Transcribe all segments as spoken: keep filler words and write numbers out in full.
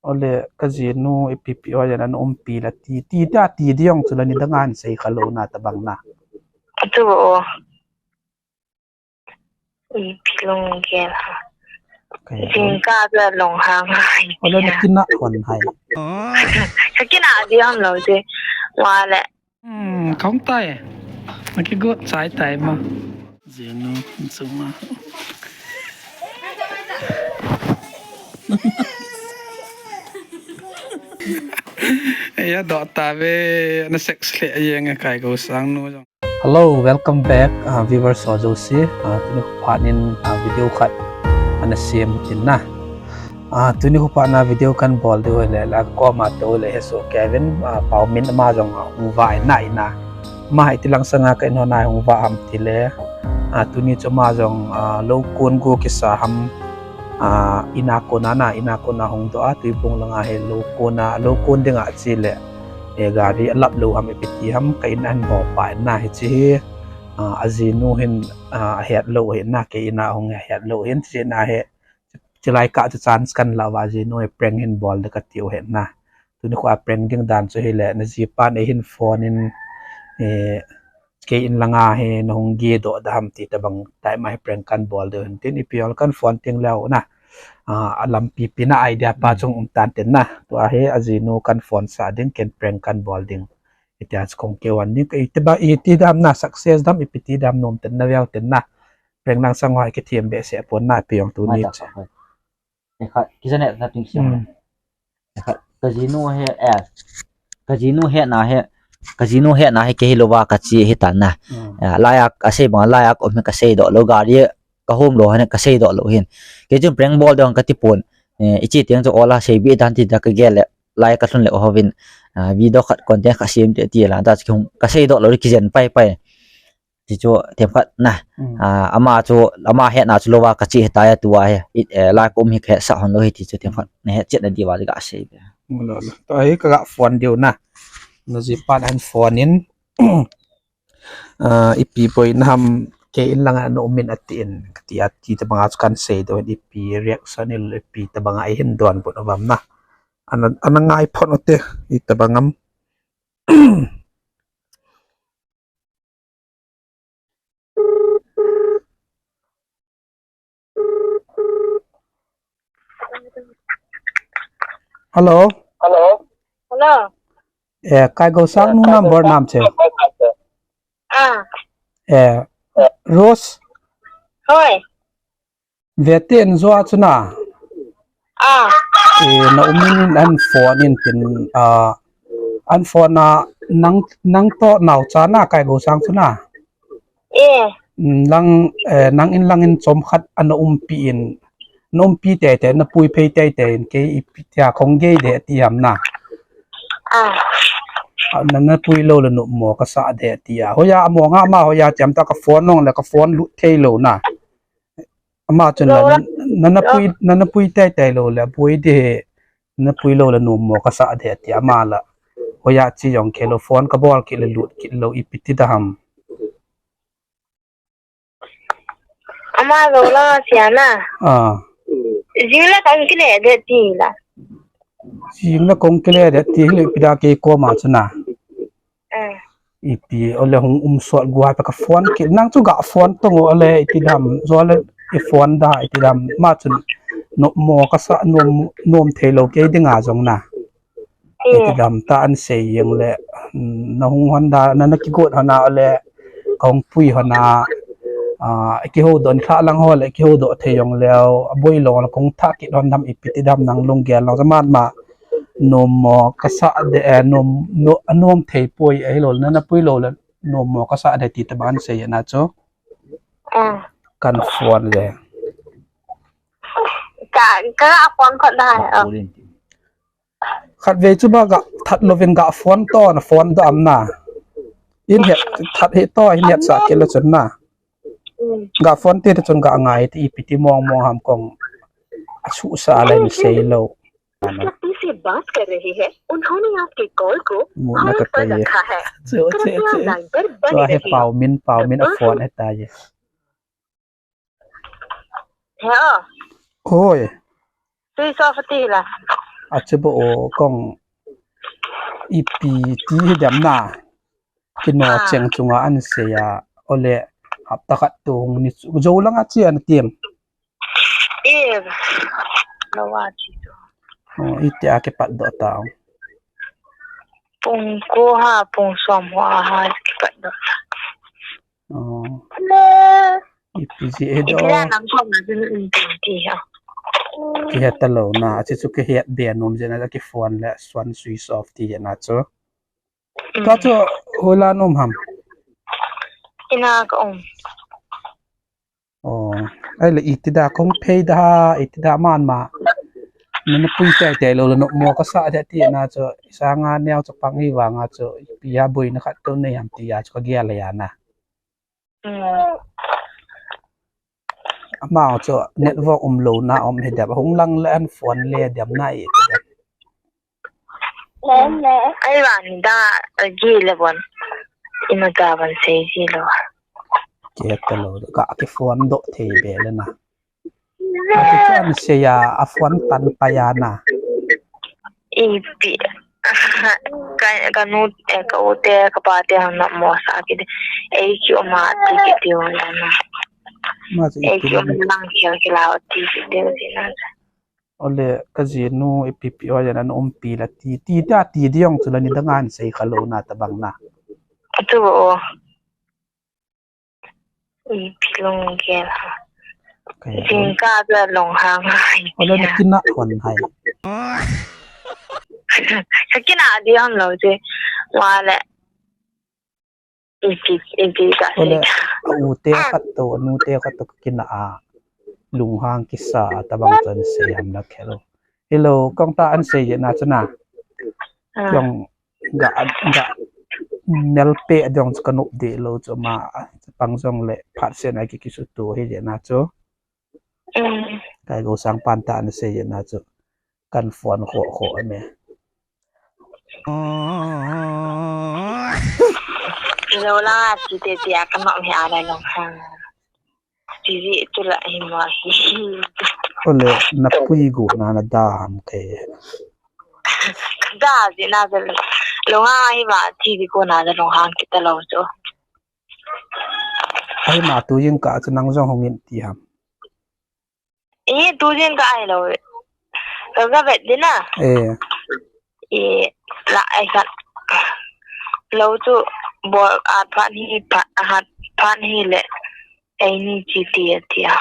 Ole ka jinu ipi pi o jana na umpi la ti, ti ta ti diong chu la ni dang an sei kha lo na tabang na. Atu o. Ipi long gel ha. Jingkah la long hang hai. Ole na kina hon hai. Ka kina diong lo je. Wa le. Hmm, khong tai. Na kigot chai tai ma. Jinu, suma. Ya, dot ta ve, na sex le yeng kai go sang nu jong. Hello, welcome back, uh, viewers ho jouse. Uh, tuni phat in, uh, video khat ana sem tin na. Ah, tuni khupa na video kan bol diu le, la koma to le he so Kevin, ah, Paumin ama jong, ah, hung va ina ina. Ma iti lang sanga ka in hon a hung va ham ti le. Ah, tuni chu ma jong, ah, lo kon go kisa ham, ah, ina kona na, ina kona hung do a, tuibung langa he lo kona, lo kon dinga chi le. E gari alap lo ham ipi ti ham ka in an ho pa ina hi chi hi. Ah, ajinu hin, ah, ahet lo hi na ke ina hung ahet lo hin chi na he. Chilai kah chu chance kan la va jinu e prank hin bol de ka tiu he na. Tuni kho a prank ding dan chu hile, na jipan eihin phone in, eh, kei in langa he na hung ge doh da ham ti tabang tai ma he prank kan bol de hin tin ipi ol kan phone ting leo na. Ah, alampi pi na idea pa chung um tan tin na. Tua he ajinu kan phone sa ding ken prank kan bol ding. Itia chu kong ke wan ding ka iti ba iti dam na success dam ipi ti dam nom tin na vel tin na. Prank nang sang hoi kithiam behseh pon na pi jong tuni. Mai ta kha hoi. Ekhat, kijanet na ting siam. Hmm. Ekhat, ka jinu he, eh, ka jinu he na he, ka jinu he na he ke hi lo va ka chi hi ta na. Hmm. Eh, laiya, a sei bang, laiya, um he ka sei doh lo, gari, ka hom lo, hane ka sei doh lo hin. Ke chun prank bol dong ka ti pon. Eh, ichi tiang chu ola sei bi dan ti da ka gel le, lai ka thlun le ho vin. Ah, video khat content khat siam ti ti la, da chu ka sei doh lo, kijen pai pai. Ti chu themkhat na. Hmm. Ah, ama chu, ama he na chu lo va ka chi he ta ya tua he. It, eh, lai kum hi ka he sa hon lo he ti chu themkhat. Na he chet na di va ka sei be. Lo lo. To hi ka ga phone diu na. Na jipan an phone in. Ah, ipi boi na ham ke in langa na um in ati in. Ka ti ati tabang a chu kan sei do ipi reaction il ipi tabang a hin don bun avam na. Ana, ana ngai phon ote itabang am. Hello. Hello. Hello. Eh, kai go sang nu number nam che. Ah. Eh, Rose. Hoi. Vete in zo a chu na. Ah. Eh, na um in an phone in tin, ah, an phone a nang, nang to nau cha na kai go sang chu na. Eh. Mm, lang, eh, nang in lang in chom khat ana umpi in, na umpi tei tei, na pui phei tei tei in kei ipi tia kong gei de ti ham na. Ah. Ah, na, na pui lo le nu mo ka sa de ti a. Hoya mo nga ma hoya cham ta ka phone nong le ka phone lut thei lo na. Ama chun la, na, na, na pui, na, na pui tai tai lo le, pui de, na pui lo le, nu mo ka sa de, ti ama la. Hoya chi jong ke lo, phone ka bol ki le lut ki lo, ipi ti da ham. Ama lo la, sia na. Ah. Jing la kong ki le de, ti la. Jing la kong ki le de, ti le, ipi da ke ko ma chun na. Eh. Ipi, ole hung um sot guai pa ka phone ki, nang chu ga phone tong ole iti dam, zo le i phone da iti dam, ma chun no mo ka sa nom, nom thei lo ke dinga jong na. Eh. Iti dam ta an sei jeng le, mm, na hung hon da, na, na kigot hon a ole, ka hung pui hon a, ah, ki ho don kha lang ho le, ki ho do thei jong leo, a boi lo la kong tha ki don dam ipi ti dam nang lung gel lo, man ma, nom mo ka sa de, eh, nom, no, a nom thei poi, eh, lo, na, na pui lo le, nom mo ka sa de ti ta ban sei na chu. Ah. Kan phone le. Ka, ka phone khat da, ah. Khat ve chu ba ga that lovin ga phone to na phone da am na. In he that he to in he sa ke lo chun na. Mm. Ga phone te te chun ga ngai ti ipi ti mong mong ham kong. A su sa le ni sei lo. व्यक्ति से बात कर रहे हैं, उन्होंने आपके कॉल को होल्ड पर रखा है। कृपया लाइन पर बने रहिए। Pau min, pau min a phone he ta ye. He o. Hoi. Tui so fati la. Achu bo o kong ipi ti hi dem na. Kino cheng chunga an sei a, ole hapta khat to hung ni chu. Jou langa che ana ti em? E, lo a che chu. O, iti a kipat doh ta. Pung ko ha, pung som ho a ha kipat doh ta. O. Ipi ji e do. Iti a nam som na chu in ti ha. Kihet ta lo na, achu chu kihet be nom jeh na, ki phone le suan switch off ti jeh na chu. Tua chu hoila na um ham? Ina ka um. O, ahile iti da kong phei da ha, iti da man ma. Nana pui tei tei lo le nopmo kasa de ti na chu, isanga neo chu pang hi vanga chu, ipi a boina khat to nei ham ti a chu ka gel le a na. Amau chu network um lo na um hi dem, hung lang le an phone le dem na i ti dem. Ai van da gi le bon. Ina da van sei ji lo. Ke ta lo ka ki phone doh thei be le na. Ati chan sei a, a phone tan pa ya na. Ipi. Ka, ka nu, eh, ka u te, ka pa te, han na mo sa ki te. Ei ki o ma ti ki ti o ya na. Ma chu ei ki o ma lang ki ki la o ti ki ti o ti na. Ole ka ji nu ipi pi o ya na um pi la ti, ti ta ti di ong chu la ni da ngan sei ka lo na ta bang na. Tu o. Ipi lunggel ha. Jingkah a lunghang hai. Ole na kina hon hai. Ka kina di ham lo je. Wa le. Ipi, ipi ka se. Ole, a u te khat to, a nu te khat to ka kina a. Lunghang kisa a tabang chan se ham na khelo. Hello, kong ta an se ye na chana. Kong ga, ga, nel pe a dong chu ka nop de lo chu ma, pang jong le phat sen a ki, ki su tu hi je na chu. Kai go sang pan ta an se je na chu. Kan phone kho kho me. Lo la ti te ti a ka ma me a la long ha. Ti ji tu la hi ma hi. Ole na pui go na na da ham ke. Da ji na da lo ha hi ma ti ji ko na da long ha ki ta lo chu. Ai ma tu jing ka chu nang jong hung in ti ham. E tu jing ka ai lo. Ka ga vet din na. E. E la ai ka. Lo chu bol at phan hi phat hat phan hi le. Ei ni chi ti a ti a.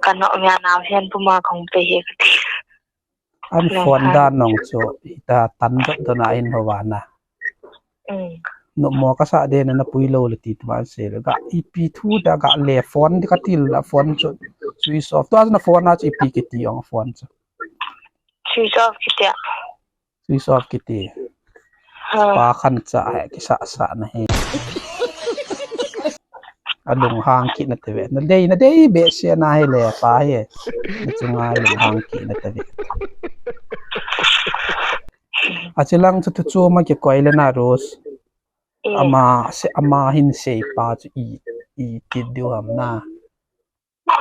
Ka no nga na hian puma kong pe he ka ti. An phone da nong chu ita tan dot dona in ho vana. Nopmo kasa de na pui lo le ti tu an se le ga ipi thu da ga le phone di ka til la phone chu switch off. Tua na phone a chu ipi ki ti ong phone chu. Switch off ki ti a. Switch off ki ti. Pa khan cha he ki sa sa na he. A lunghang kit na te ve. Na dei, na dei be se na he le pa he. Na chunga lunghang kit na te ve. A chilang chu tu chu ma ki koi le na Rose. Ama se, ama hin sei pa chu i, i ti diu ham na.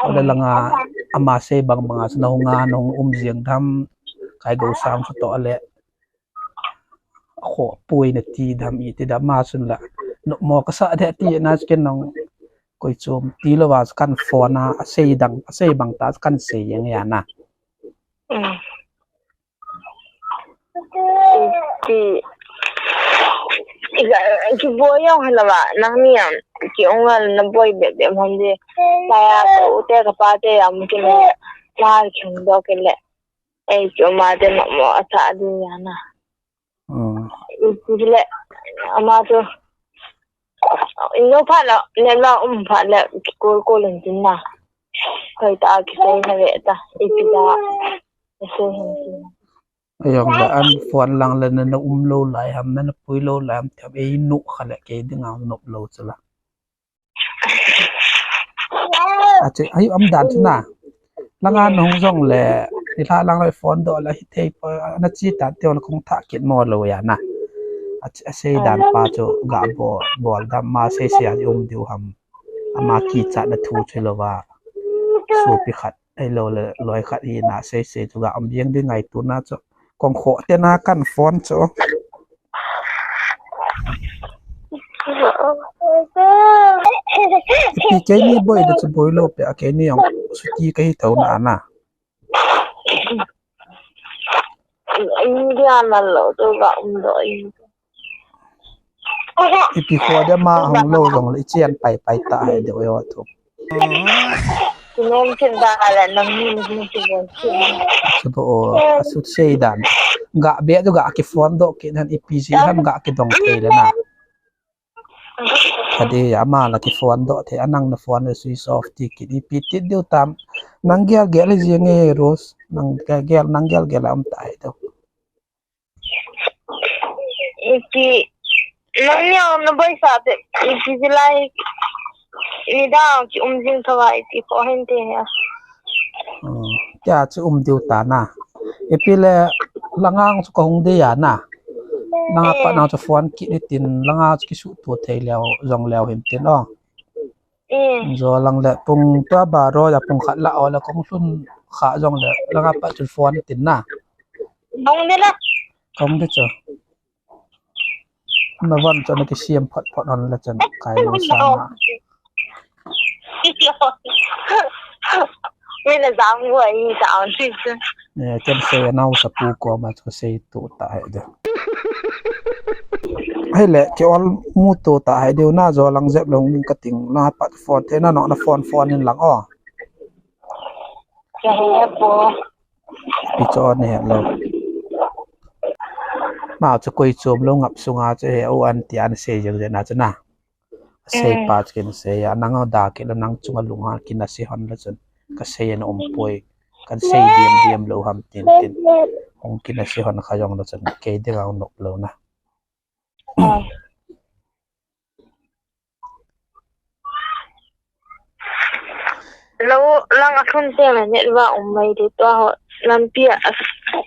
Ole langa ama sei bang banga chu na hunga na hung um jing dam kai go sang chu to le. Kho pui na ti dam i ti dam ma sun la. Nopmo kasa de ti na chu ken nong koi chom ti lo wa kan phone a sei dang a sei bang ta kan sei yang ya na. Ti, ki boi jong hala va, nang ni am, ki ong val na boi be be hon de. Kaya ka u te ka pa te am ki le, ma ki hong do ki le. Ei ki ma te ma mo a sa di ya na. Ti le, ama tu. Ino pha la, ne la um pha le, ko ko len tin na. Koi ta ki sai na ve ta, ipi ta. Ese hin tin. Ayong le an phone lang le na um lo lai ham na pui lo lai ham thiam ei nu kha le kei ding ang nop lo chu la. Ache ayu am dan chu na. Langa nong jong le ni la lang le phone do la hi thei pa na chi ta te on kong tha kit mo lo ya na. Ache a sei dan pa chu ga bo bol da ma sei sei a um diu ham. Ama ki cha na thu chu lo wa. Su pi khat. Ahilou le loi khat hi na sei sei chu ga um jeng ding ngaito na chu. Kong kho te na kan phone chu. Ipi keini boi da chu boi lou pe a keini jong suti kahi tho na na. India na lo tu ga um do in. Ipi kho de ma hung lou jong le ichian pai pai ta hai de yo thu. Kinom kin da la nang ni ni ki bon kin. Chu bo o, a sut sei dan. Ga be tu ga ki phone do ki nan ipi ji han ga ki dong thei le na. Kha de ya ma la ki phone do thei a nang na phone le switch off ti ki ipi ti diu tam. Nang gel gel ji nge Rose. Nang gel gel, nang gel gel am ta hai do. Ipi, nang niang na boi sa te, ipi ji lai, ni dang ki um jing tho va ipi ko hen te ya. Hmm, tia chu um diu ta na. Ipi le, langa chu ka hung de ya na. Langa pa na chu phone ki ni tin, langa chu ki su tu thei leo, jong leo hin tin o. Eh. Zo lang le pung tua baro ya pung khat la o le kong lhun kha jong le langa pa chu phone tin na. Hung de la. Kong de chu. Na van chu na ki siam phot phot on le chun kai lo sa na. Mina jang wo i ta on si chu. Eh, ken sei a nau sa pu ko ma chu sei tu ta hai de. Hai le, ki ol mu tu ta hai de na zo lang jep lo ka ting na pat phone te na no na phone phone in lang o. Ka he po. Pi cho ne lo. Ma chu koi chom lo ngap sunga chu he o an ti an sei jeng jeng na chu na. Sei pa chu kin sei a, nang a da ki la nang chunga lung ha kin a sei hon la chun. Ka sei an um poi. Kan sei diam diam lo ham tin tin. Hong kin a sei hon kha jong la chun. Kei ding a nop lo na. Lo lang a thun te la net va um mai de to ho. Lampi a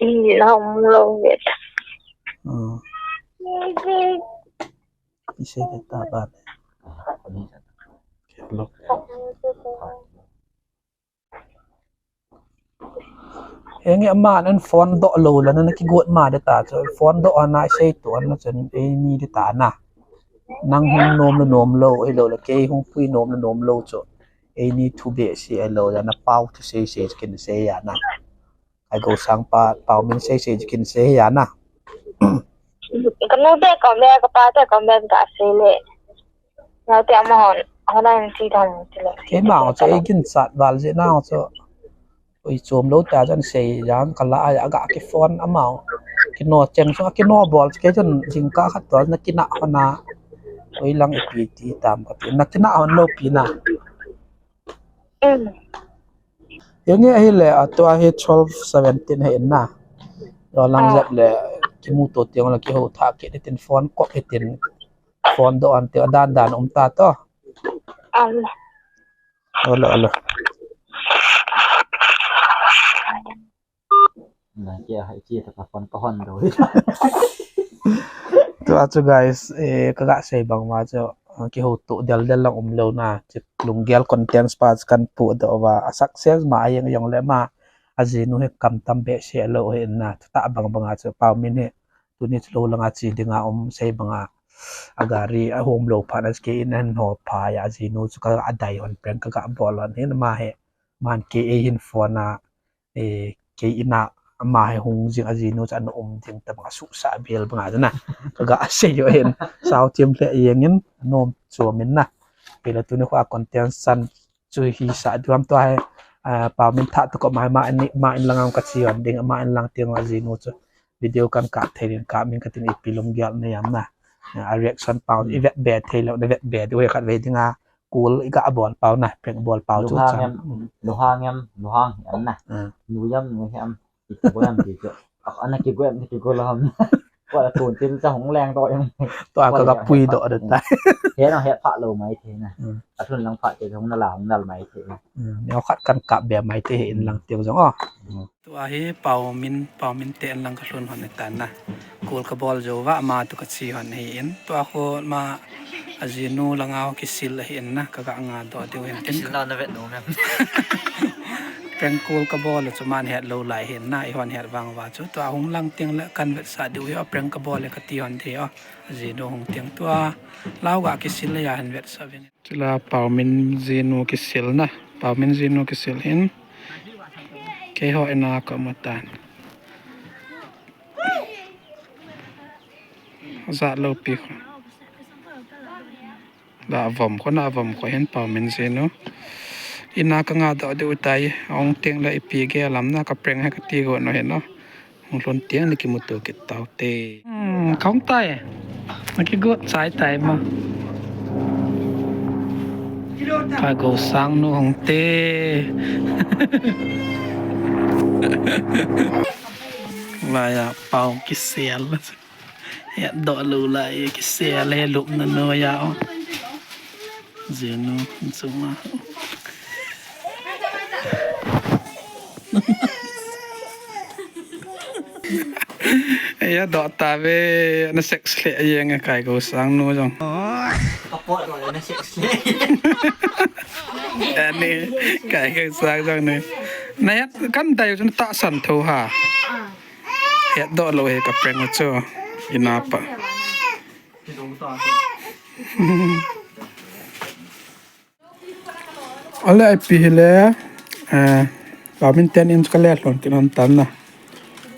ni na um lo ve. Isei le ta ba le. Henge ama nan phone do lo la na ki got ma de ta chu phone do ana sei tu ana chun e ni de ta na. Nang hung nom lo nom lo e lo la kei hung pui nom lo nom lo chu. E ni thu be si e lo la na pau thu sei sei kin sei ya na. Ai go sang pa pau min sei sei kin sei ya na. Ka nu te ka me ka pa te ka me ka sei le. Nau te ama hon hon ai ti dam ti le. Kei ma chu ei gin sat val je na chu. Oi chom lo ta jan sei jan ka la ai aga ki phone ama. Ki no cheng chu ki no bol ke jan jing ka khat to na ki na hona. Oi lang ipi ti tam ka ti na ki na hon lo pi na. Yenge ahi le, a tua hi twelve seventeen hi in na. Lo lang jep le, kimu to tiang le, kiho tha ki tin phone ko ki tin phone do an ti dan dan um ta to. Alo, alo. Na kia hai kia ta ka phone ka hon do. Tua chu guys, eh, ka ga sei bang ma chu, eh, kiho to del del lang um lo na, chu lunggel content pa chu kan pu do va, a success ma a jeng jong le ma, a jinu hi kam tam be se lo hi na, ta bang bang a chu pau min hi, tuni chu lo lang a chi ding a um sei bang a, a gari a hom lo pha na ke in an ho pha ya a jinu chu ka a dai hon peng ka ga bol hon hin ma he, man ke e hin phone a, eh, kei in a ama hi hung jing a jinu chu ana um ding ta bang a suhsah bel bang a na. Ka ga sei jo hin. Sao thiam le jeng in nom chuam in na. Pela tuni kho a content san chu hi sa duam tua hi, ah, pau min tha tu ko mai ma in, ma in lang ang ka chi hon ding ma in lang tiang a jinu chu. Video kan ka thei ding ka min ka tin ipi lunggel na jam na. Ah, reaction pau i vet be thei lo na vet be du he khat ve ding a. Kul i ga bol pau na, prank bol pau chu Luhang chan. Em, Luhang em, Luhang em na. Ah. Nu em, nu em. Ki go em ki go. Ana ki go em, ki go lo ham. Ko la tun tin cha hung leng do em. To a ka ga pui do da ta. He no he pha lo mai the na. Hmm. A thun lang pha te hung na la hung nal mai the. Hmm. Neo khat kan kap be mai te in lang teu jong o. Hmm. Tua hi pau min, pau min te in lang ka lhun hon ta na. Kul ka bol jo va ma tu ka chi hon hi in. Tua kho ma a jinu langa ho kisil hi in na ka ga nga do deu hin tin. Kisil na na vet no me. Prank call kabol chu aman hetlou lai hin na, eihon het vang uva chu. Tua hung lang teng le kan vetsah diu hi, prank kabol e kati hon ding hi. Jinu hung teng tua, lau ga kisil le ahin vetsah vin. Chule Paomin jinu kisil na. Paomin jinu kisil hin. Keiho in a ka um tan. Jat lou pi kho. La vom kho na, vom kho hin Paomin jinu. In a ka nga doh diu tai. Ahung teng le ipi gel ham na, ka prank ahi kati got u hin o. Hung lhun teng le kimuto kit tau te. Hmm, khong tai. Na kigot chai tai ma. Kaigosang nu hung te. Lai a Pao kisel. Hetdoh lou lai kisel e, lupna noiya o. Jinu, suma. Hetdoh tave, na sex le jeng e Kaigosang nu jong. Kapot doh le na sex le. Ani, Kaigosang jong ni. Na het kan dai u chu na tahsan tho ha. Hetdoh lou hi ka prank u chu. In a pa. Ale ipi hile, eh, Paomin ten in chu ka le lhon kit lhon tan na.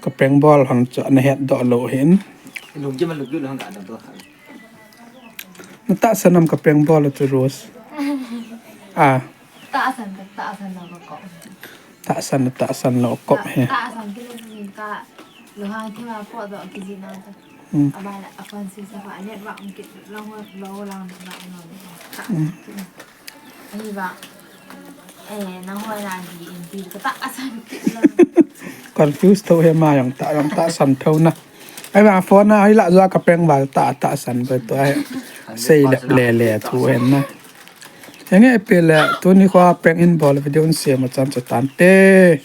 Ka prank bol lhon chu na hetdoh lou hin. Lungkim a lungkim lhon ka doh. Na tahsan am ka prank bol chu Rose? Ah. Tahsan ka, tahsan lou ka kop. Tahsan, tahsan lou kop he. Tahsan kile si ka, lou hang kima po doh kiji na ta. Hmm. Abai la, a phone switch off, a network kit, lou ho, lou lang, lou lang. Hmm. Ani ba, eh, nang hoi na di in di ka tahsan kit lou. Confuse tho he ma jong ta, jong tahsan tho na. Ai ba phone na, ai la jo ka prank bol ta, tahsan ba to ai. Sei le, le, le, thu hen na. Henge ipi le, tuni kho prank in bol video in sem a chan cha tan te.